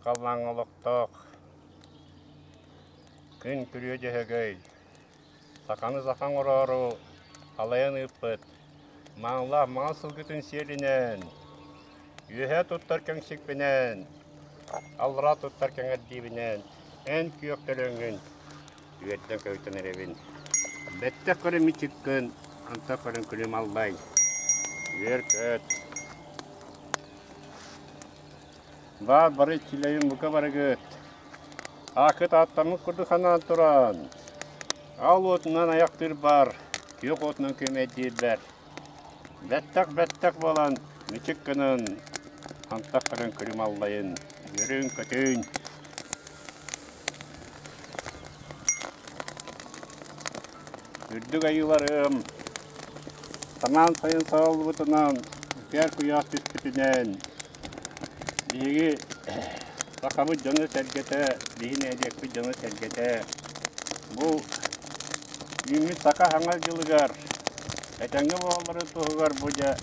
халлааҥҥа олохтоох Күн күрүө Дьөһөгөй саханы саха оҥороору халайан ыыппыт маанылаах маҥан сылгытын сиэлинэн, үөһээ туттар кэҥсикпинэн, аллараа туттар кэҥэрдиибинэн эн күөх төлөҥҥүн үөрдэн көбүтэн эрэбин. Бэттэх көрөн мичиккин, антах көрөн күлүм аллай. Үөр-көт. Баар бары иччилэрин бука барыгыт. Аакыт ааттаммыт курдук санаан туран, аал уотунан айахтыырбар, күөх уотунан күөмэйдиирбэр, бэттэх-бэттэх буолан мичик гынан, антах көрөн күлүм аллайын, үөрүн-көтүн. Үрдүк айыыларым, самаан сайын саҕаллыбытынан, үкээр куйаас түспүтүнэн, Биһиги сахабыт дьоно-сэргэтэ, биһи нэһилиэкпит дьоно-сэргэтэ бу үүммүт саха саҥа дьылыгар этэҥҥэ буолалларын туһугар бу дьэ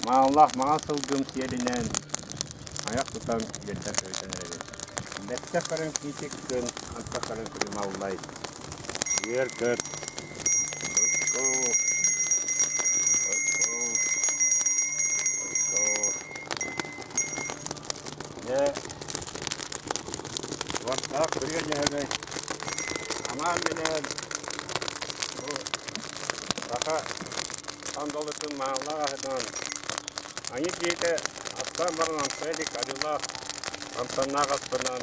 мааллаах маҥан сылгым сиэлинэн айах тутан үөрдэн көтөн эрэбит. Бэттэх көрөн киитик күн, антах көрөн күлүм аллай. Үөр-көт. Дьэ, уоттаах күрүө дьөһөгөй анаан-минээн бу саха сандалытын мааллаах аһынан айыы киһитэ астаан баран амсайа илик арыылаах амтаннаах аспынан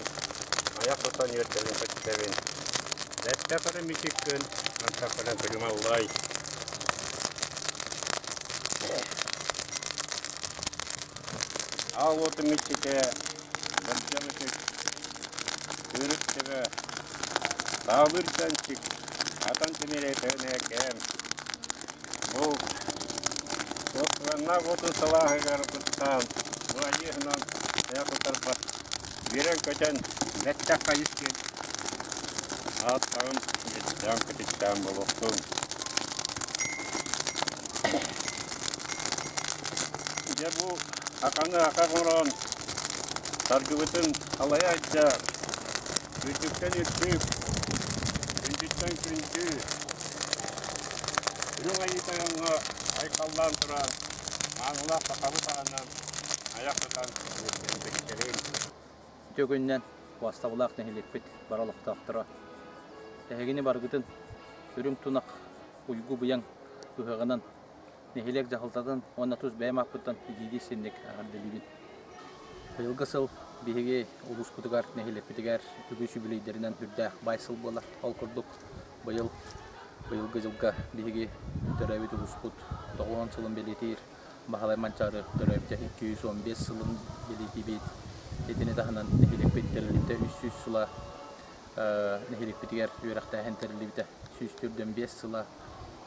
айах тутан үөрдэбин көтүтэбин. Бэттэх эрэ мичиккин, антах көрөн күлүм аллай. Аал уотум иччитэ, бырдьам ытык, кыырык төбө, таалыыр чанчык, атан тимирэ төнөөкөөм. Бу сылгыланнаах уотун салааһыгар куттаан, бу айыыһынан айах утарбат, үөрэн-көтөн, бэттэх хайыс диэн ааттаҕым иттээн-көтүттээн буолуохтун. Дьэ бу аканы ака оҥорон, саргыбытын халайа айда, үрдүктэн үрдүк, күндүттэн күндү, Үрүҥ Айыы Тойоҥҥо айхаллаан туран, маанылаах сахабыт аһынан айах тутан үөрдэн Үтүө күнүнэн убастабылаах нэһилиэкпит бары олохтоохторо. Эһигини барыгытын үрүҥ тунах уйгу-быйаҥ ыһыаҕынан нэһилиэк дьаһалтатын уонна тус бэйэм ааппыттан итиитии синник эҕэрдэлиибин. Быйылгы сыл биһиги улууспутугар, нэһилиэкпитигэр үгүс үбүлүөйдэринэн үрдээх баай сыл буолар. Ол курдук быйыл быйылгы дьылга биһиги төрөөбүт улууспут 90 сылын бэлиэтиир Баһылай Манчаары төрөөбүтэ 215 сылын бэлиэтиибит. Итини таһынан нэһилиэкпит тэриллибитэ 300 сыла нэһилиэкпитигэр үөрэхтээһин тэриллибитэ 145 сыла.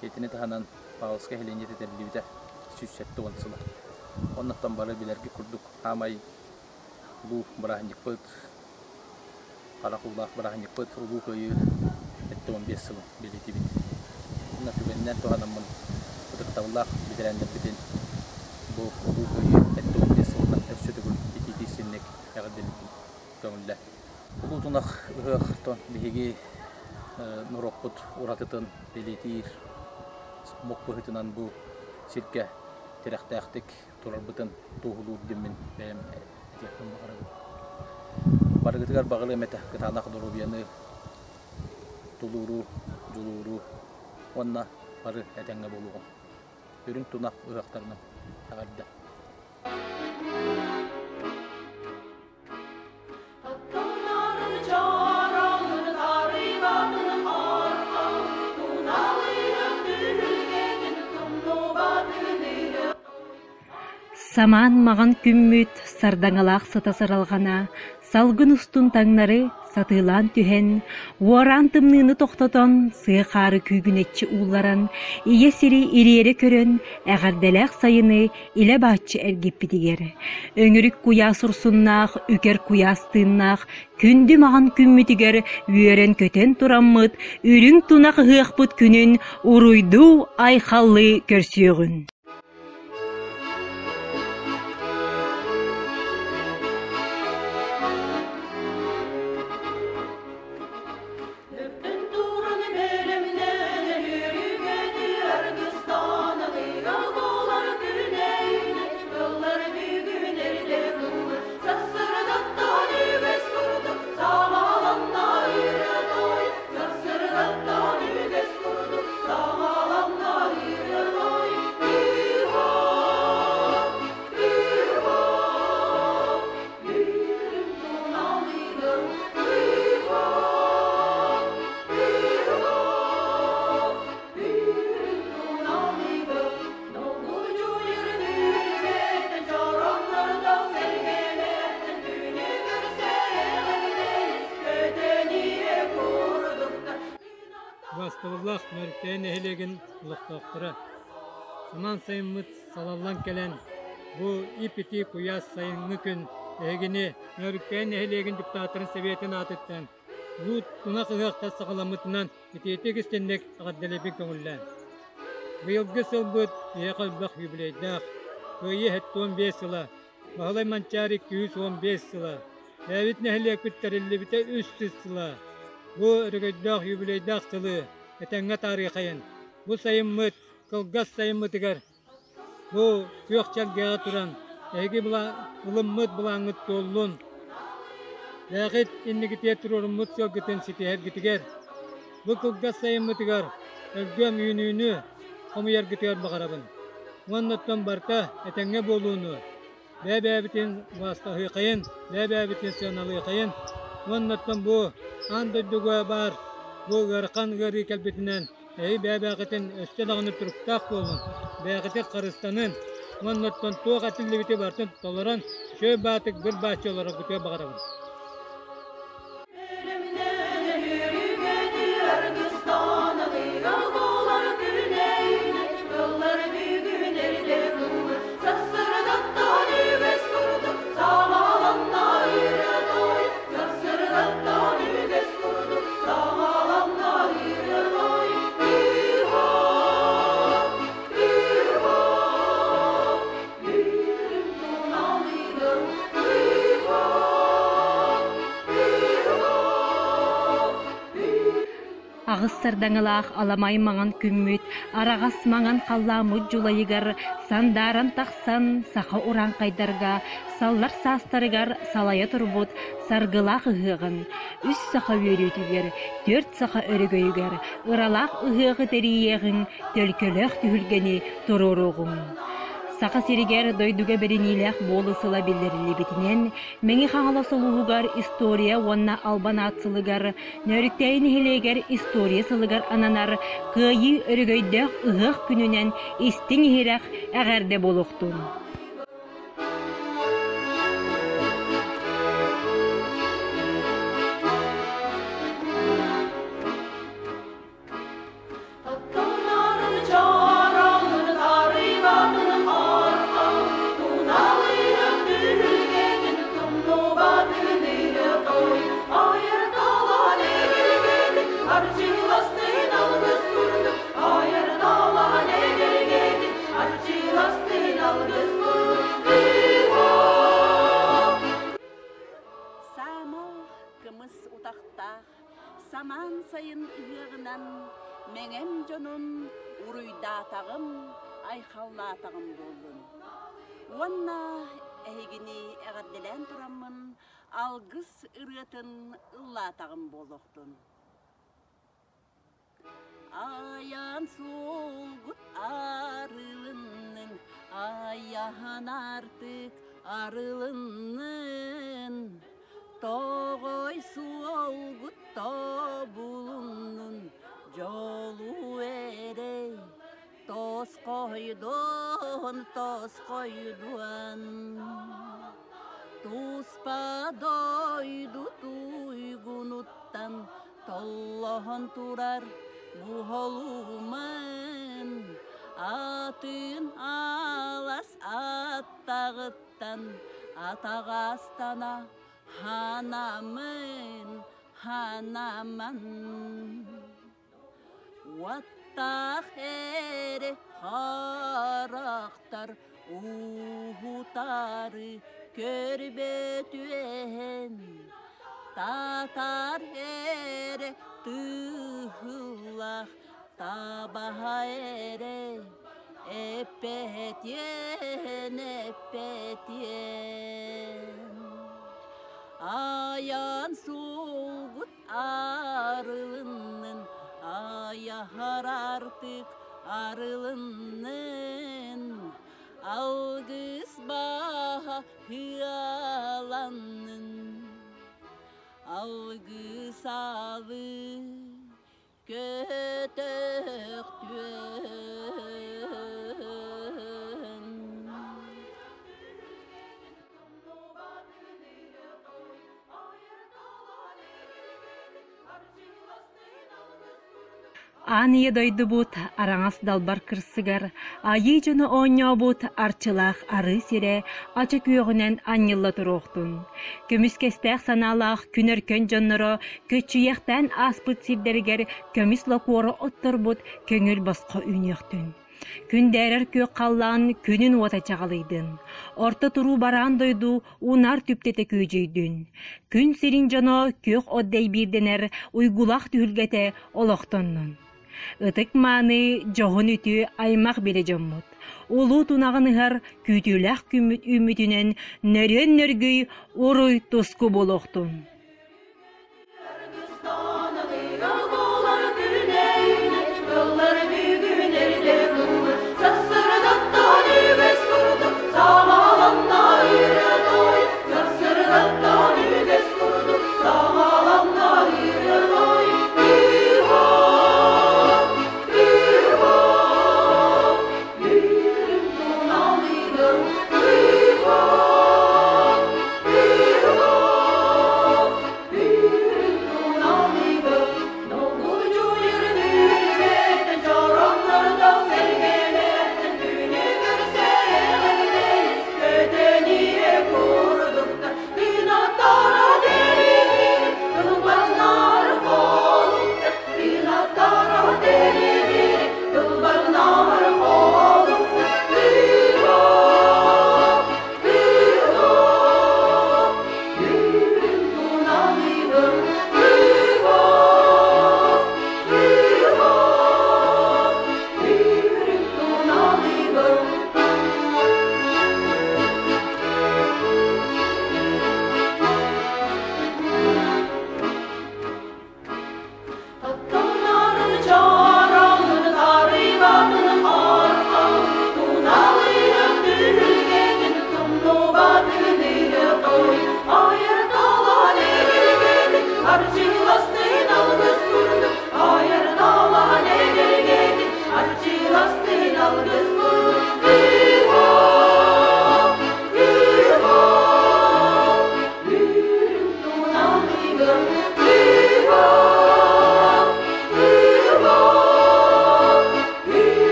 Итини таһынан Павловскай нэһилиэнньэтэ тэриллибитэ 170 сыла. Оннуттан бары билэргит курдук хаамай улуу бырааһынньыкпыт, харах уулаах бырааһынньыкпыт Улуу Кыайыы 75 сылын бэлиэтиибит. Уонна түгэнинэн туһанаммын ытыктабыллаах бэтэрээннэрбитин бу Улуу Кыайыы 75 сылынан өссө төгүл итиитии-синник эҕэрдэлиибин көҥүллэ. Улуу Тунах ыһыахтан биһиги норуоппут уратытын бэлиэтиир омук быһыытынан бу сиргэ тирэхтээхтик турарбытын туоһулуур диэммин бэйэм этиэхпин баҕарабын. Барыгытыгар баҕарыам этэ кытаанах доруобуйаны, тулууру, дьулууру уонна бары этэҥҥэ буолуоҕун. Үрүҥ тунах ыһыахтарынан эҕэрдэ! Самаан маҕан күммүт сардаҥалаах сыта сыралҕана салгын устун таҥнары сатыылаан түһэн, уораан тымныыны тохтотон, сыа хаары күүгүнэччи уулларан, ийэ сири ириэрэ көрөн, эҕэрдэлээх сайыны илэ-бааччы эргиппитигэр, өҥүрүк куйаас урсуннаах, үкэр куйаас тыыннаах күндү маҕан күммүтүгэр үөрэн-көтөн тураммыт, үрүҥ тунах ыһыахпыт күнүн уруйдуу-айхаллыы көрсүөҕүн. Нөөрүктээйи нэһилиэгин олохтоохторо! Самаан сайыммыт салаллан кэлэн, бу ип-итии куйаас сайыҥҥы күн эһигини Нөөрүктээйи нэһилиэгин депутаттарын сэбиэтин аатыттан Улуу Тунах ыһыахтар саҕаламмытынан итиитик истинник эҕэрдэлиибин көҥүллээн. Быйылгы сылбыт биһиэхэ элбэх юбилейдаах, Кыайыы 75 сыла, Баһылай Манчаары 215 сыла, Бэйэбит нэһилиэкпит тэриллибитэ 300 сыла. Бу өрөгөйдөөх юбилейдаах сылы этэҥҥэ таарыйхайын. Бу сайыммыт, кылгас сайыммытыгар бу күөх чэлгэҕэ туран эһиги ылыммыт былааҥҥыт туоллун. Бэйэҕит инникитигэр туруоруммут сыалгытын ситиһэргитигэр, бу кылгас сайыммытыгар өлгөм үүнүүнү хомуйаргытыгар баҕарабын. Уонна оттон барыта этэҥҥэ буолууну, бэйэ-бэйэбитин убаастаһыахайын, бэйэ-бэйэбитин сыаналыахайын уонна оттон бу аан дойдуга баар бу ыарахан ыарыы кэлбитинэн эһи бэйэ-бэйэҕитин өссө даҕаны туруктаах буолун, бэйэҕитин харыстанын уонна оттон туох этиллибити барытын толорон үчүгэй баатык быр бааччы олороргутугар баҕарабын. Аҕыс сардаҥалаах аламай маҥан күммүт араҕас маҥан халлааммыт дьулайыгар сандааран тахсан саха урааҥхайдарга саллар саастарыгар салайа турбут саргылаах ыһыаҕын үс саха үөрүүтүгэр, түөрт саха өрөгөйүгэр ыралаах ыһыаҕы тэрийиэҕиҥ, төлкөлөөх түһүлгэни туруоруоҕуҥ. Саха сиригэр дойдуга бэриниилээх буолуу сыла биллэриллибитинэн, Мэҥэ Хаҥалас улууһугар история уонна албан аат сылыгар, Нөөрүктээйи нэһилиэгэр история сылыгар ананар Кыайыы өрөгөйдөөх ыһыах күнүнэн истиҥ-иһирэх эҕэрдэ буолуохтун! Саамал кымыс утахтаах Самаан сайын ыһыаҕынан Мэҥэм дьонун уруйдаатаҕым, айхаллаатаҕым буоллун. Уонна эһигини эҕэрдэлээн тураммын алгыс ырыатын ыллаатаҕым буолуохтун. Айан суолгут арылыннын, айаһан артык арылыннын. Тоҕой суолгут тобулуннун, дьолу эрэй тосхойдун, тосхойдуон. Туспа дойду туйгунуттан Толлоһон турар буһолуман, атын алас аттаҕыттан атаҕастана ханамын, ханаман. Уоттаах эрэ харахтар уһутары көрбөтүөн татар эрэ тыһыллах табаһа эрэ эппэтиэн эппэтиэн айан сулгут арылыннын айаһар артык арылыннын алгыс баһа ыаланнын алгыс алы көтөхтүөн. Аан ийэ дойдубут араҥас далбар кырсыгар айыы дьоно оонньообут арчылаах арыы сирэ ача күөҕүнэн анньылла туруохтун. Көмүскэстээх санаалаах күн өркөн дьонноро көччүйэхтээн ааспыт сирдэригэр көмүс локуора отторбут көҥүл босхо үүнүөхтүн. Күндээрэр күөх халлаан күнүн уота чаҕылыйдын, орто туруу бараан дойду унаар түптэтэ күөдьүйдүн. Күн сирин дьоно күөх от дэйбиирдэнэр уйгулаах түһүлгэтэ олохтоннун. Ытык-мааны дьоһун үтүө аймах билэ дьоммут. Улуу тунаҕын ыһар күүтүүлээх күммүт үүммүтүнэн нөрүөн нөргүй уруй туску буолуохтун.